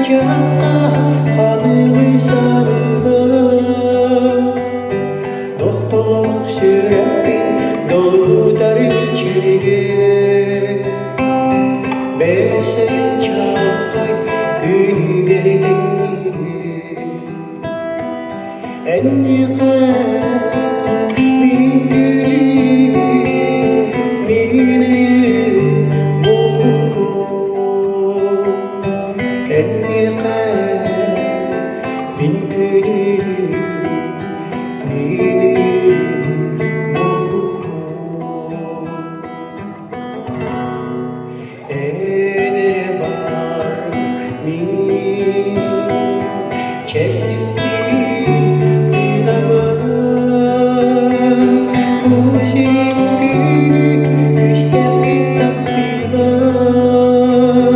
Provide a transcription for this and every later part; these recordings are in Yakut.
чыычаахха ханыылыы саныыбын. Тохтолох сүрэхпин долгутар мичилигэ. Бэсэйин чаҕылхай күнүгэр тэҥниибин. Энньэхэ мин күнүм, мииним буолбуккун. Энньэхэ мин күнүм, мииним буолбуккун. Эн эрэ баар мин чэбдиктиин тыынабын Бу сири бу түүнү күүстээхтик таптыыбын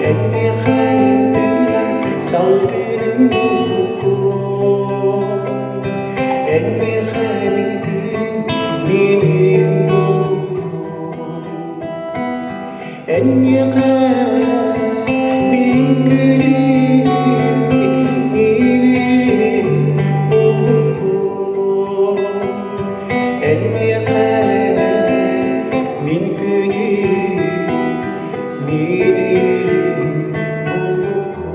Эн миэхэ мин тыынар салгыным буолбуккун Эн миэхэ мин күнүм минийим буолбуккун Эйиэхэ мин күнүм мииним буолбуккун Эйиэхэ мин күнүм мииним буолбуккун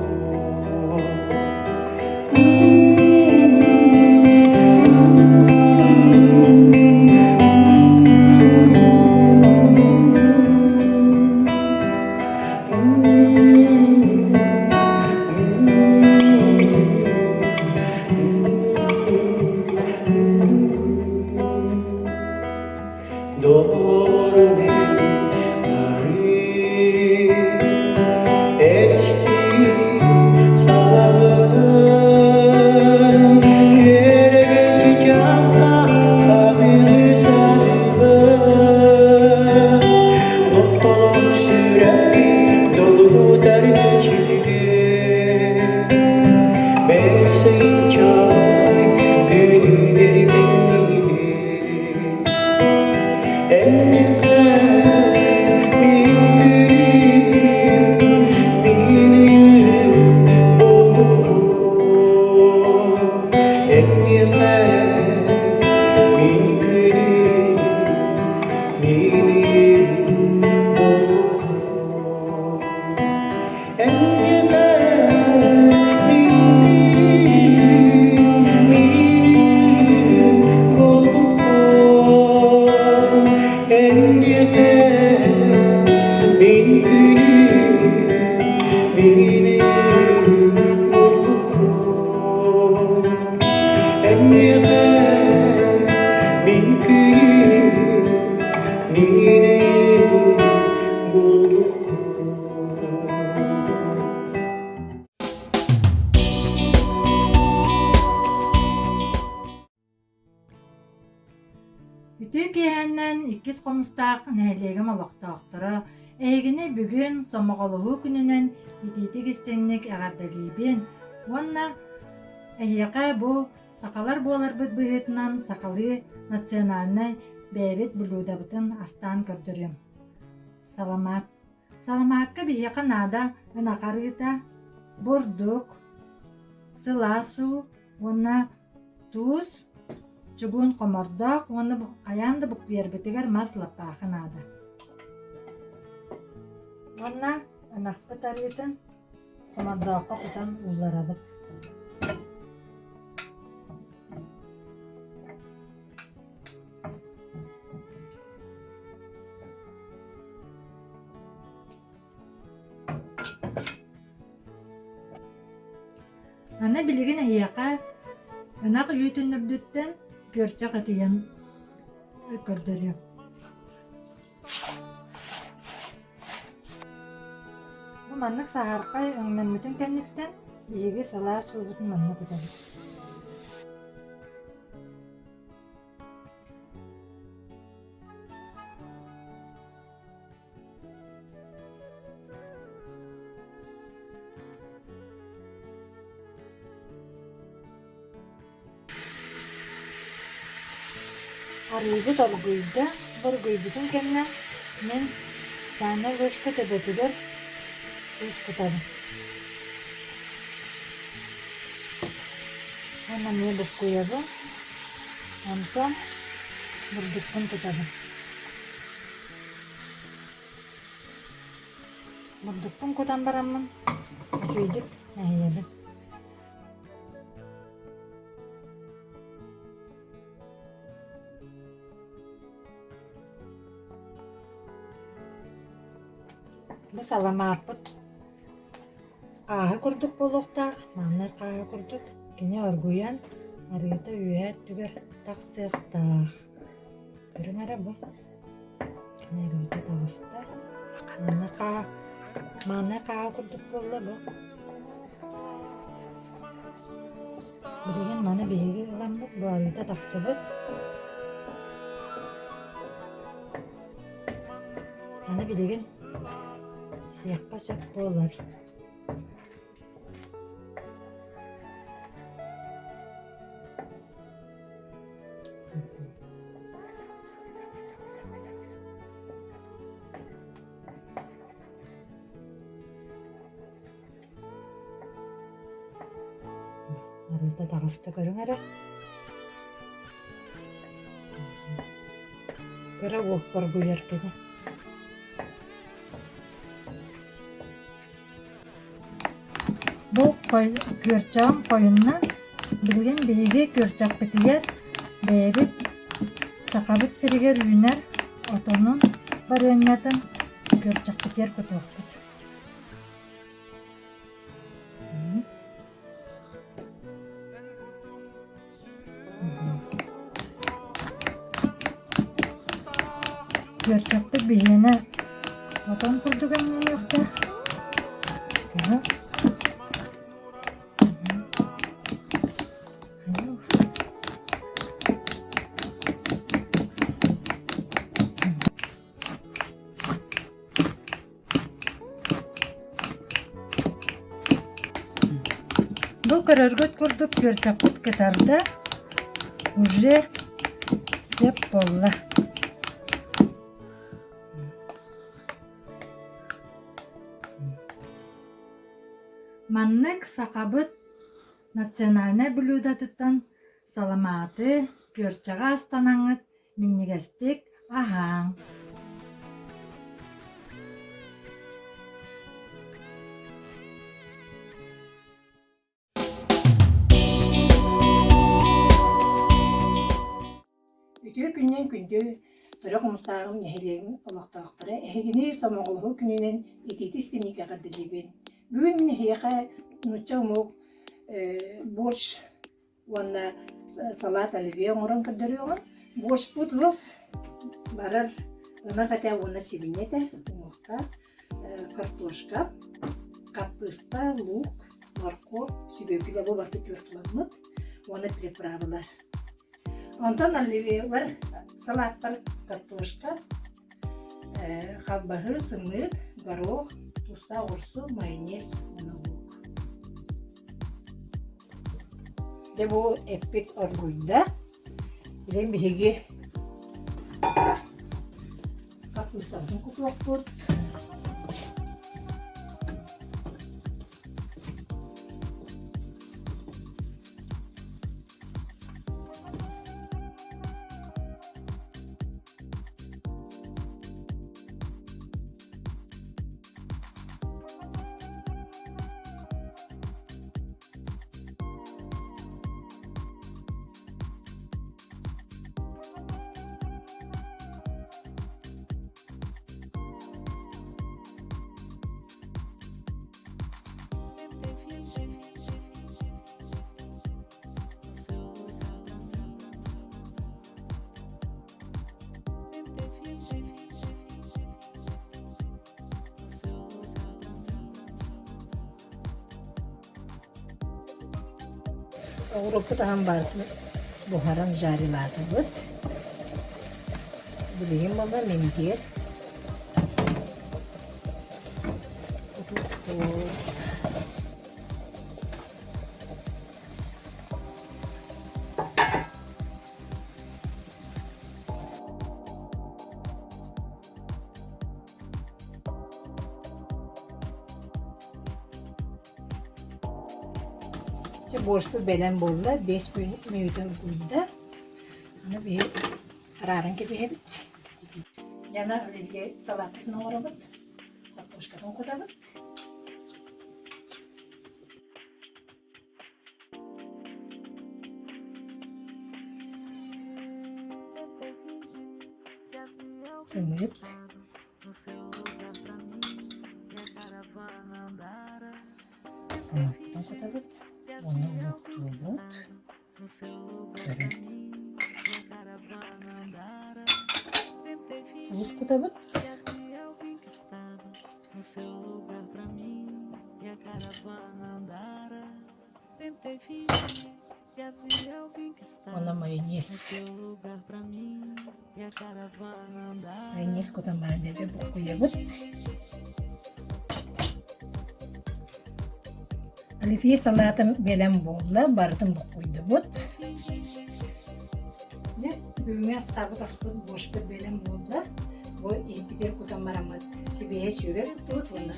Doğru Үтүө киэһэннэн иккис хомустаах нэһилиэгим олохтоохторо эһигини бүгүн сомоҕолоһуу күнүнэн итиитик истиҥник эҕэрдэлиибин уонна эһиэхэ бу сахалар буоларбыт быһыытынан сахалыы национальнай бэйэбит блюдабытын астаан көрдөрүөм. Саламаат. Саламаакка биһиэхэ наада ынах арыыта, бурдук, сылаас уу уонна туус, чугуун хомордоох уонна хайаан да буккуйарбытыгар мас лаппаахы наада. Уонна ынахпыт арыытын хомордооххо кутан уулларабыт. Аны билигин эһиэхэ ынах үүтүн үрдүттэн күөрчэх ытыйан көрдөрүөм. Бу маннык саһархай өҥнөммүтүн кэнниттэн биһиги сылаас уубутун манна кутабыт. Арыыбыт оргуйда, оргуйбутун кэннэ мин чайнай ложка төбөтүгэр туус кутабын. Уонна эмиэ буккуйабын, онтон бурдукпун кутабын. Бурдукпун кутан бараммын үчүгэйдик мэһийэбин. Бу саламааппыт Хааһы курдук буолуохтаах, маҥнай хааһы курдук кини оргуйан арыыта үөһээ өттүгэр тахсыахтаах. Көрүҥ эрэ бу кини арыыта таҕыста. Манна хаа маҥнай хааһы курдук буолла бу. Билигин маны биһиги ыламмыт бу арыыта тахсыбыт. Аны билигин Сиэххэ сөп буолар. Арыыта таҕыста көрүҥ эрэ. Кыра уокка оргуйар кини. Бу күөрчэҕим хойунна. Билигин биһиги күөрчэхпитигэр бэйэбит Сахабыт сиригэр үүнэр отонун барыанньатын күөрчэхпитигэр кутуохпут. Күөрчэхпит биһиэнэ отон курдук өҥнөнүөхтээх. Бу көрөргүт курдук күөрчэхпит кытарда, уже сөп буолла. Маннык сахабыт национальнай блюдотыттан саламааты, күөрчэҕи астанаҥҥыт Минньигэстик аһааҥ. Үтүө күнүнэн күндү Төрөх Хомустааҕым нэһилиэгин олохтоохторо эһигини сомоҕолоһуу күнүнэн итиитик-истиҥник эҕэрдэлиибин. Бүгүн мин эһиэхэ нуучча омук борщ уонна салат оливье оҥорон көрдөрүөҕүм. Борщпут ыал барар ынах этэ уонна сибинньэ этэ, уҥуохха, картошка, хаппыыста, лук, моркуоп, сүбүөкүлэ бу барыта түөрт уонна приправалар. Онтон оливьелар салааттар картошка, халбаһы, сымыыт, горох, туустаах оҕурсу, майонез уонна лук. Дьэ бу эппит оргуйда. Билигин биһиги хаппыыстабытын кутуохпут. Оҕуруоппут аһан барытын буһаран жарилаатыбыт. Билигин буолла миндиэр. Кутуохпут. Дьэ борщпут бэлэм буолла, 5 мүнүүтэ оргуйда. Аны биһи арааран кэбиһэбит. Яна оливье салааппытын оҥоробут, картошкатын кутабыт. Сымыыт. Сымыыттан кутабыт уонна луохтуубут. Көрөн. Туус кутабыт. Уонна майонез. Майонез кутан баран дьэ буккуйабыт. Оливье салаатын бэлэм буолла, барытын буккуйдубут. Дьэ, бүгүҥҥү астаабыт аспыт борщпут бэлэм буолла. Бу иһиппитигэр кутан бараммыт сибиэһэй сүөгэй куттубут уонна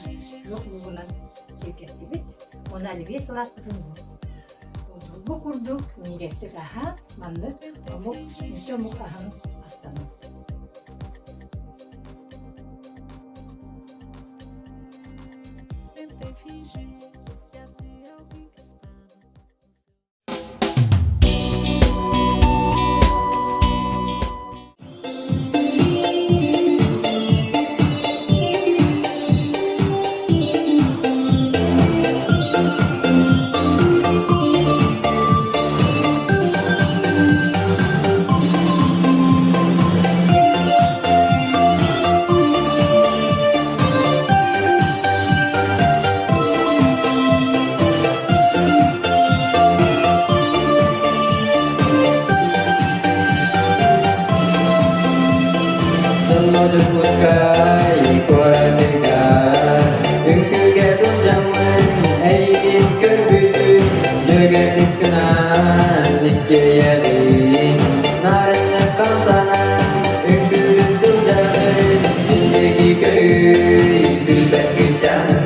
күөх луугунан киэргэттибит. Уонна оливье салааппытын бу курдук минньигэстик аһаан, маннык омук, нуучча омук аһын астаным. Дьокуускай куоратыгар үҥкүүгэ сылдьаммын эйигин көрбүтүм дьүөгэр кыскынан иккиэйэҕин нарыннык хамсанан үҥкүүлүү сылдьаҕын мин диэки көрүй күлбэт кыысчааным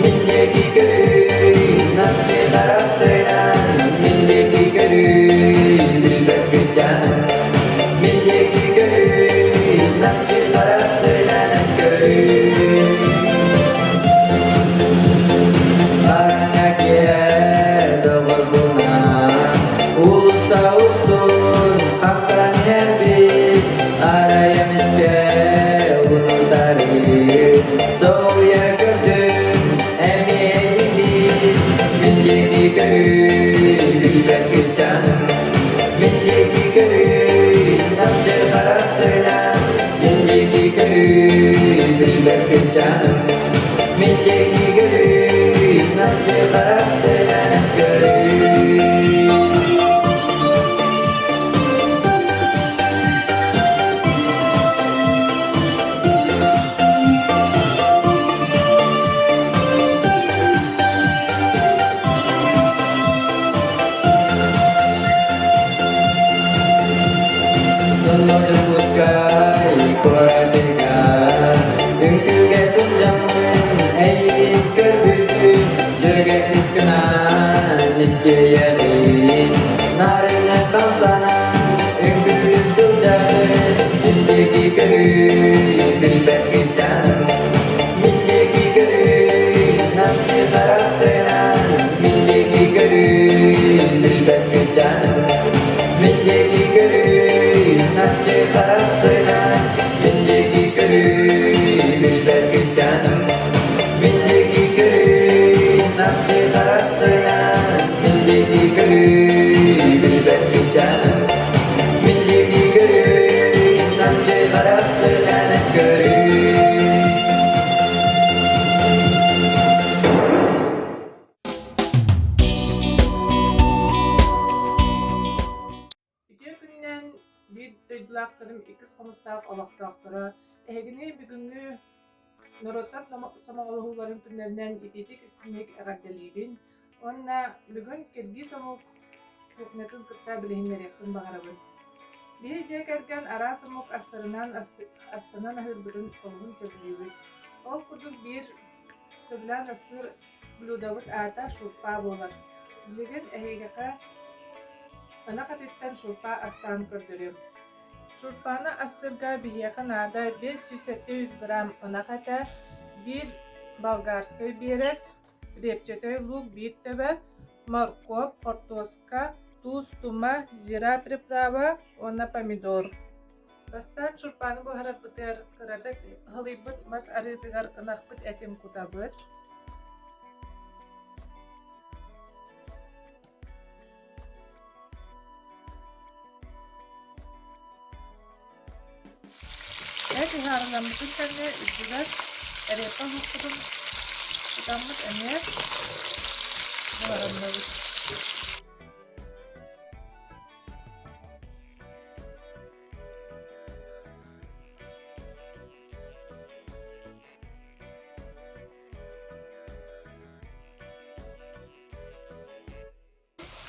мин диэки көрүй намчы харахтынан мин диэки көрүй күлбэт кыысчааным мин диэки көрүй намчы харахтынан көрүй Хараҥа киэһэ доҕорбунаан уулусса устун хапсан иһэрбит арай эмискэ унутары соһуйа көрдүм эмиэ эйигин мин диэки көрүй билбэт кыысчааным мин диэки көрүй намчы харахтынан мин диэки көрүй билбэт кыысчааным мин диэки көрүй намчы харахтынан көрүй. Сонно Дьокуускай куоратыгар үҥкүүгэ сылдьаммын эйигин көрбүтүм дьүөгэ кыыскынаан иккиэйэҕин нарыҥҥа хамсанан үҥкүүлүү сылдьаҕын мин диэки көрүй билбэт кыысчааным мин диэки көрүй намчы харахтынан мин диэки көрүй билбэт кыысчааным мин диэки көрүй намчы харахтынан мин диэки көрүй билбэт кыысчааным мин диэки көрүй намчы харахтынан мин диэки көрүй билбэт кыысчааным мин диэки көрүй намчы харахтынан көрүй. Үтүө күнүнэн биир дойдулаахтарым иккис хомустаах олохтоохторо эһигини бүгүҥҥү норуоттар сомоҕолоһууларын күннэринэн итиитик-истиҥник эҕэрдэлиибин уонна бүгүн киргиз омук кухнятын кытта билиһиннэриэхпин баҕарабын. Биһи дьиэ кэргэн араас омук астарынан астанан аһыырбытын олуһун сөбүлүүбүт. Ол курдук биир сөбүлээн астыыр блюдобут аата шурпа буолар. Билигин эһиэхэ ынах этиттэн шурпа астаан көрдөрүөм. Шурпаны астыырга биһиэхэ наада 570 грамм ынах этэ, биир болгарскай биэрэс, репчатай луук биир төбө, моркуоп, хортуоска, туус, тума, зира приправа уонна помидор. Бастаан шурпаны буһарарбытыгар кыратык ыһылыйбыт мас арыытыгар ынахпыт этин кутабыт. Эт ыһаарыламмытын кэннэ үрдүгэр эриэппэ оһохпутун кутаммыт эмиэ буһарынныбыт.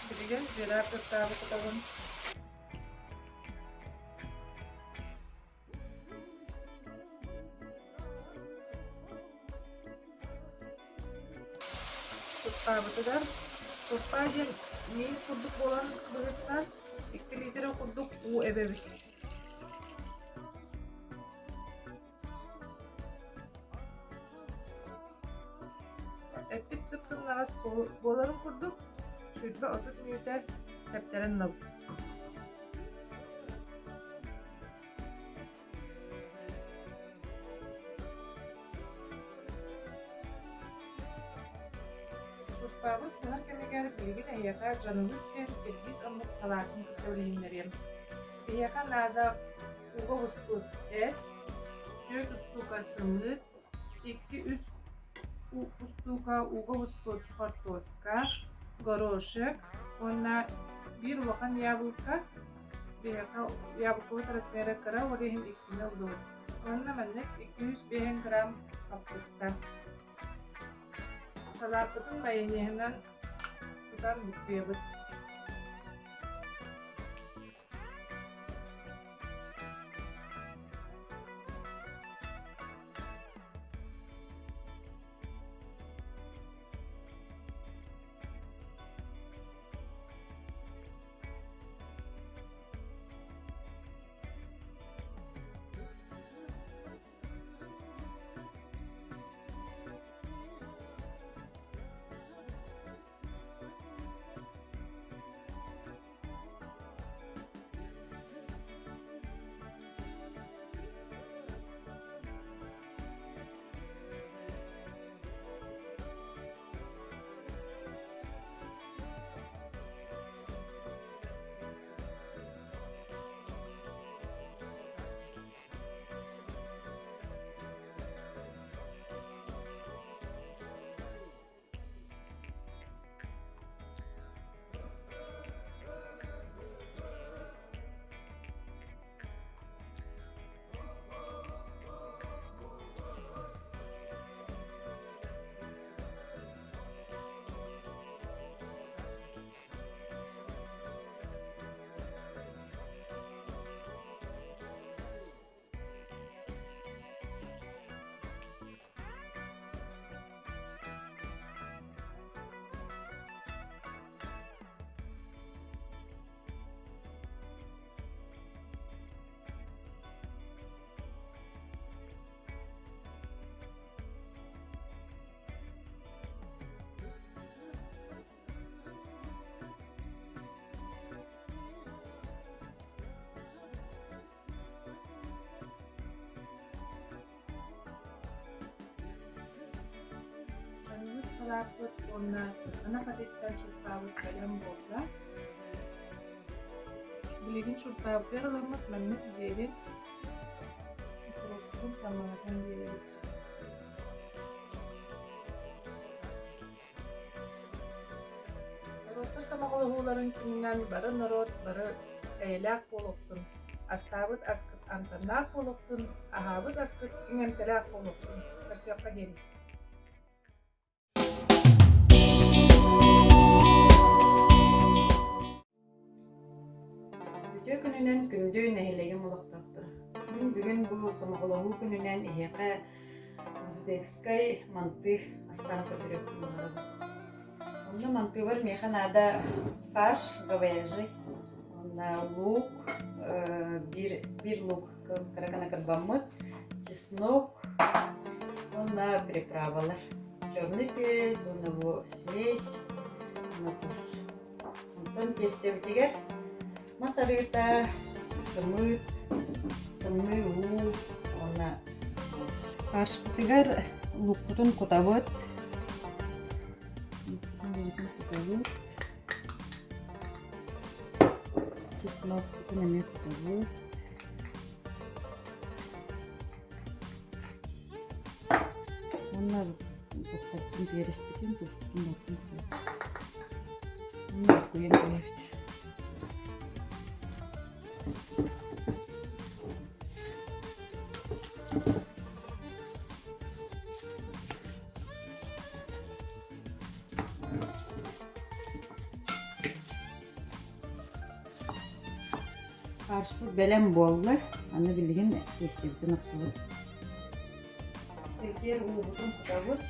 Билигин Зира кыттаабыт кутабын. Куттаабытыгар курпаа диэн миин курдук буолан быһыытынан 2 литрэ курдук уу эбэбит. Эппит сып-сымнаҕас буоларын курдук, 20-30 мүнүүтэ тэптэрэн ылабыт. Шурпабыт буһар кэмигэр билигин эһиэхэ дьонугут диэн киргиз омук салаатын кытта билиһиннэриэм. Биһиэхэ наада ууга буспут эт, түөрт устуука сымыыт, икки-үс устуука ууга буспут хортуоска, горошек уонна биир улахан яблоко Биһиэхэ яблокобут размера кыра, ол иһин иккини ыллыбыт. Уонна маннык 205 грамм хаппыста. Салааппытын майонеһынан кутан буккуйабыт. Саныыбыт салааппыт уонна ынах атыттан шурпаабыт бэлэм буолла. Билигин шурпаабытыгар ыламмыт маннык зелень укроппутун таммалатан биэрэбит. Норуоттар сомоҕолоһууларын күнүнэн бары норуот бары эйэлээх буолуохтун, астаабыт аскыт амтаннаах буолуохтун, аһаабыт аскыт иҥэмтэлээх буолуохтун. Көрсүөххэ диэри. Үтүө күнүнэн күндү нэһилиэгим олохтоохторо. Мин бүгүн бу сомоҕолоһуу күнүнэн эһиэхэ узбекскай манты астаан көрдөрүөхпүн баҕарабын. Онно мантыыбар миэхэ наада фарш говяжий, уонна лук, биир, биир лук кыра гына кырбаммыт, чеснок уонна приправалар. Черный перец уонна бу смесь уонна туус. Онтон тиэстэбитигэр мас арыыта, сымыыт, тымныы уу уонна Фаршпытыгар лукпутун кутабыт. Лукпутун кутабыт. Чеснокпутун эмиэ кутабыт. Уонна бухтарбытын переспитин, туспутун балтын кутабыт. Уонна буккуйан кэбиһэбит. Фаршпыт бэлэм буолла, аны билигин тиэстэбитин охсобут. Тиэстэбитигэр уубутун кутабыт.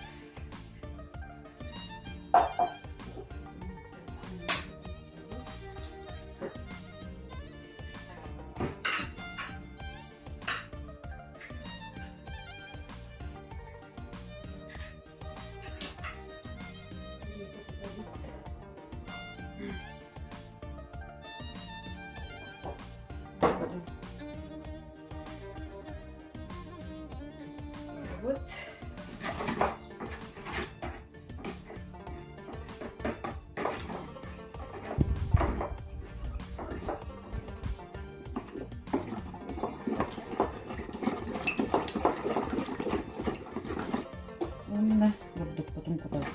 Вот. Уонна бурдукпутун кутабыт.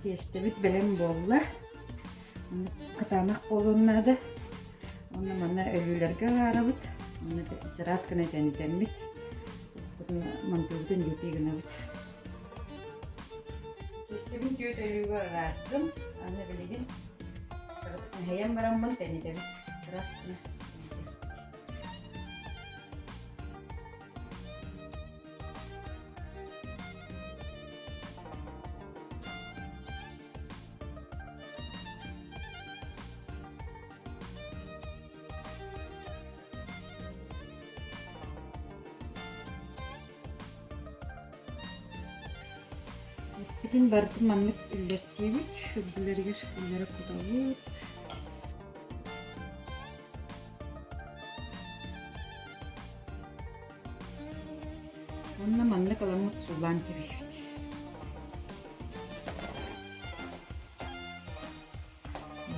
Тиэстэбит бэлэм буолла. Кытаанах буолуон наада. Уонна манна өлүүлэргэ ылаарабыт. Уонна чараас гына тэнитэммит. Мантыбытын лепи гынабыт. Тиэстэбин түөрт өлүүгэ ырааттым. Аны билигин мэһэйэн бараммын тэнитэбин. Чараас гына. Эппитин барытын маннык үллэртиибит, үрдүлэригэр үллэрэ кутабыт. Уонна маннык ыламмыт суулаан кэбиһэбит.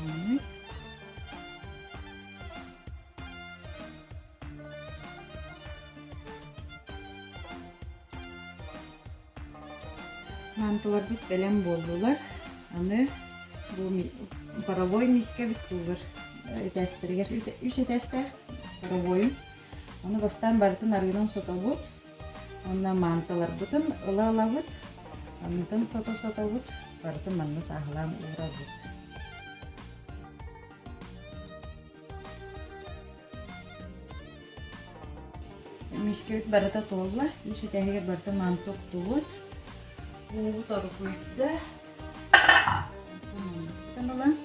Маннык. Мантыларбыт бэлэм буоллулар. Аны бу паровой миискэбит тугар этээстэригэр үс этээстээх паровойум. Ону бастаан барытын арыынан сотобут. Уонна манталарбытын ыла-ылабыт. Аннытын сото-сотобут. Барытын манна сааһылаан уурабыт. Миискэбит барыта туолла. Үс этээһигэр барыта манты уктубут. Уубут оргуйда. Оннуктан ылан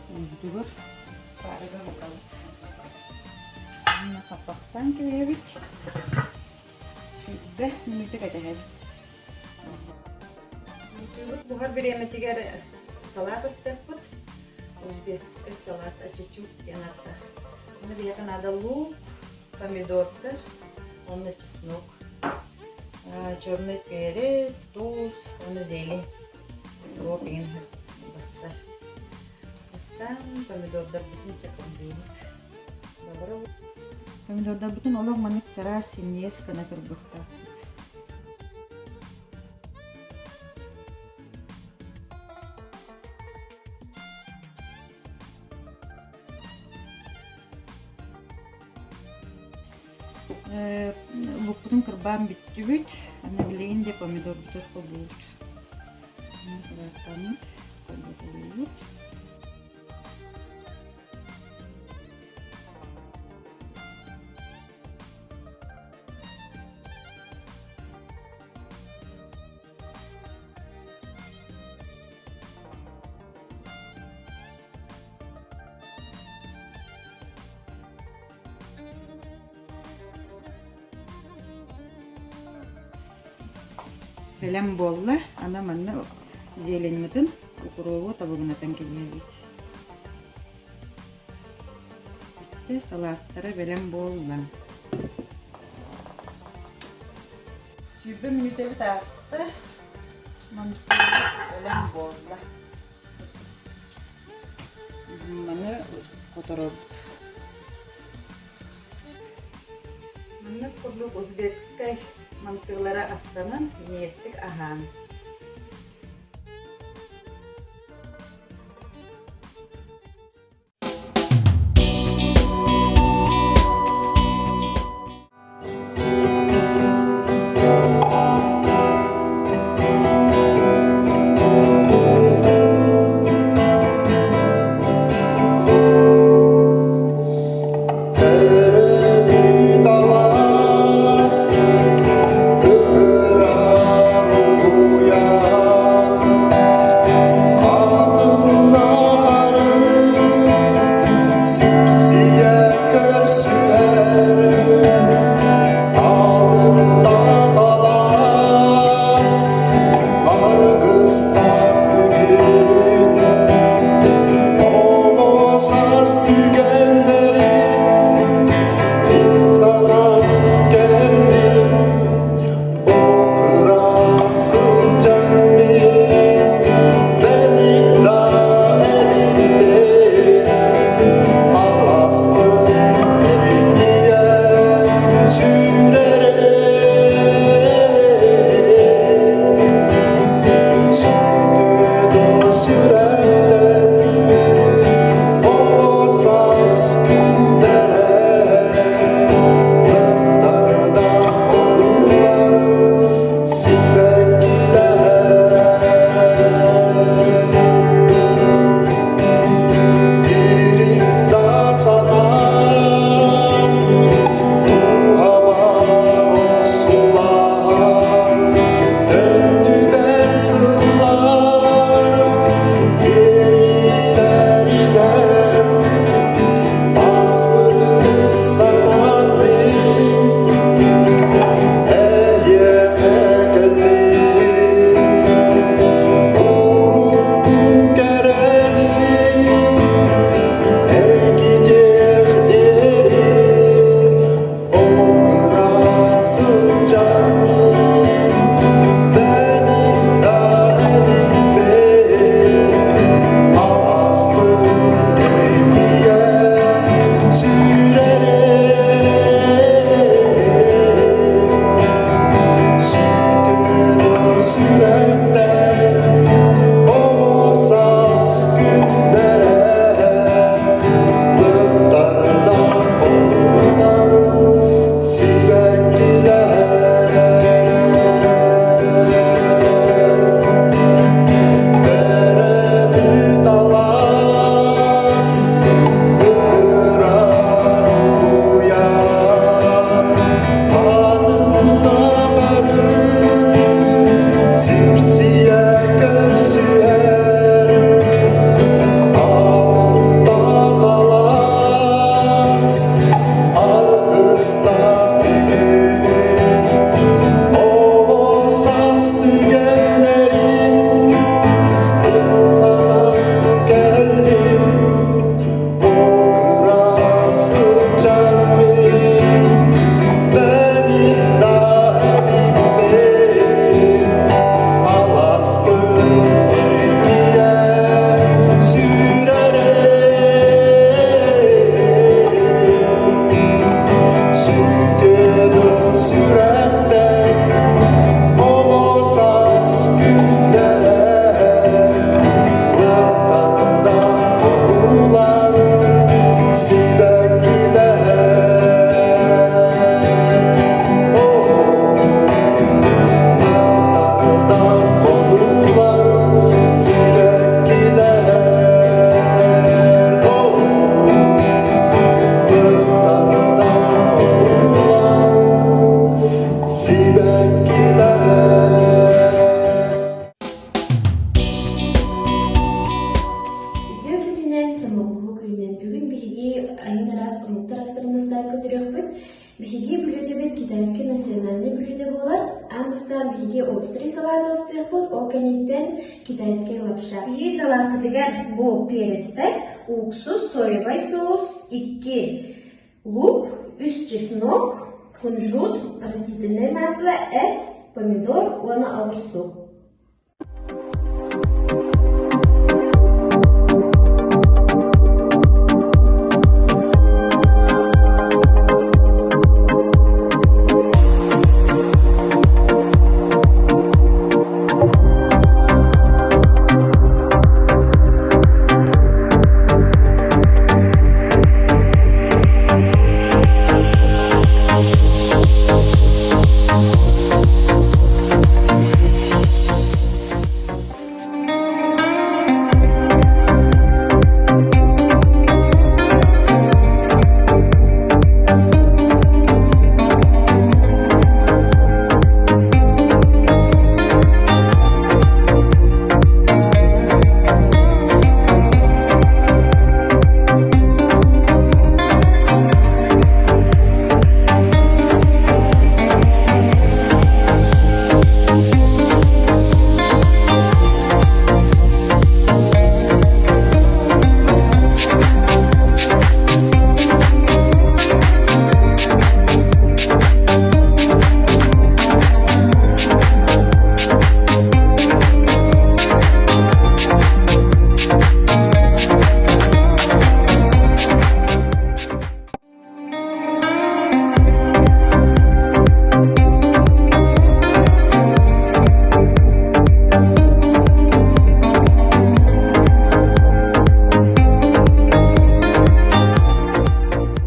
уубутугар паарыга угабыт. Уонна хаппахтаан кэбиһэбит. 20 мүнүүтэ кэтэһэбит. Мантыбыт буһар бириэмэтигэр салат астыахпыт. Узбекский салат ачичук диэн ааттаах. Онно биһиэхэ наада лук, помидордар уонна чеснок, черный перец, туус уонна зелень. Укроп игин бассар. Бастаан помидордарбытын чакырдыыбыт. Помидордарбытын олох маннык чараас синньигэс гына кырбыахтаахпыт. Лукпутун кырбаан бүттүбүт. Аны билигин де помидорбутун холбуубут. Кырааттаммыт, холботолуубут. Бэлэм буолла. Аны манна зеленьмытын укуруобу табыгынатан кэбиһэбит. Бүттэ, салааттара бэлэм буолла. 20 мүнүүтэбит ааста. Мантыыбыт бэлэм буолла. Маны хоторобут. Маннык курдук узбекскай мантыылара астанан, минньигэстик аһаан. Талас, ыҥырар угуйар. Бастаан биһиги острый салааты астыахпыт, ол кэнниттэн китайскай лапша. Биһиги салааппытыгар бу перестэр, уксус, соевай соус, икки лук, үс чеснок, кунжут, растительное масло, эт, помидор уонна оҕурсу.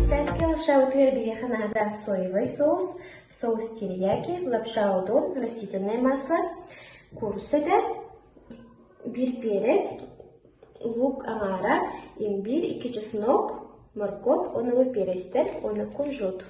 Китайскай лапшабытыгар биһиэхэ наада соевай соус, соус терияки, лапша удон, растительное масло, куурусса этэ, биир перец, лук аҥаара, имбирь, икки чеснок, морковь уонна перецтэр уонна кунжут.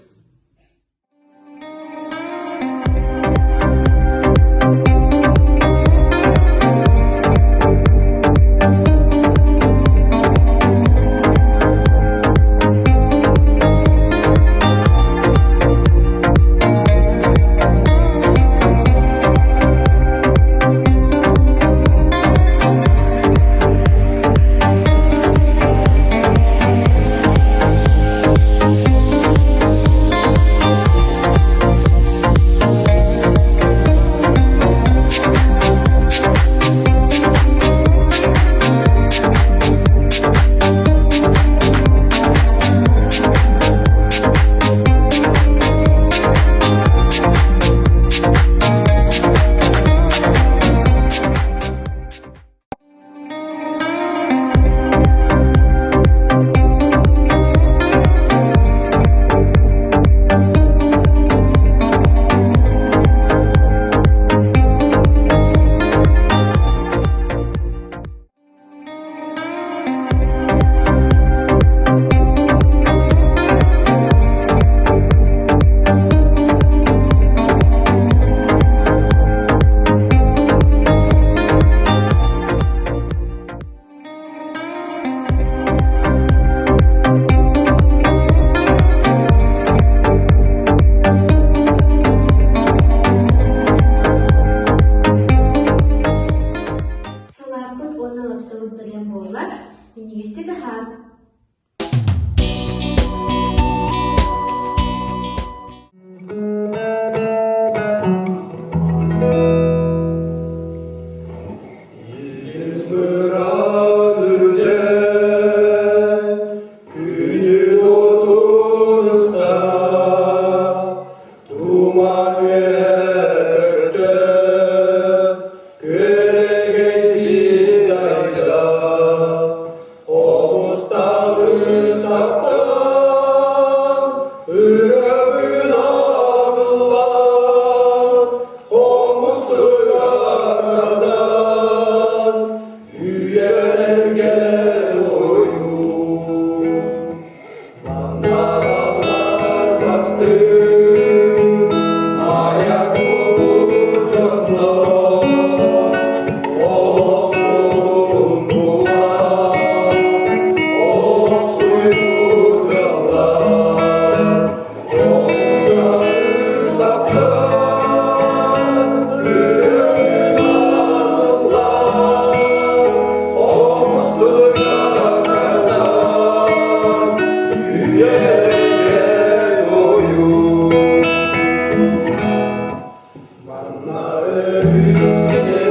Салааппыт уонна лапсабыт бэлэм буолла. Минньигэстик аһаан! Күөрэгэй Өрүксүнэ.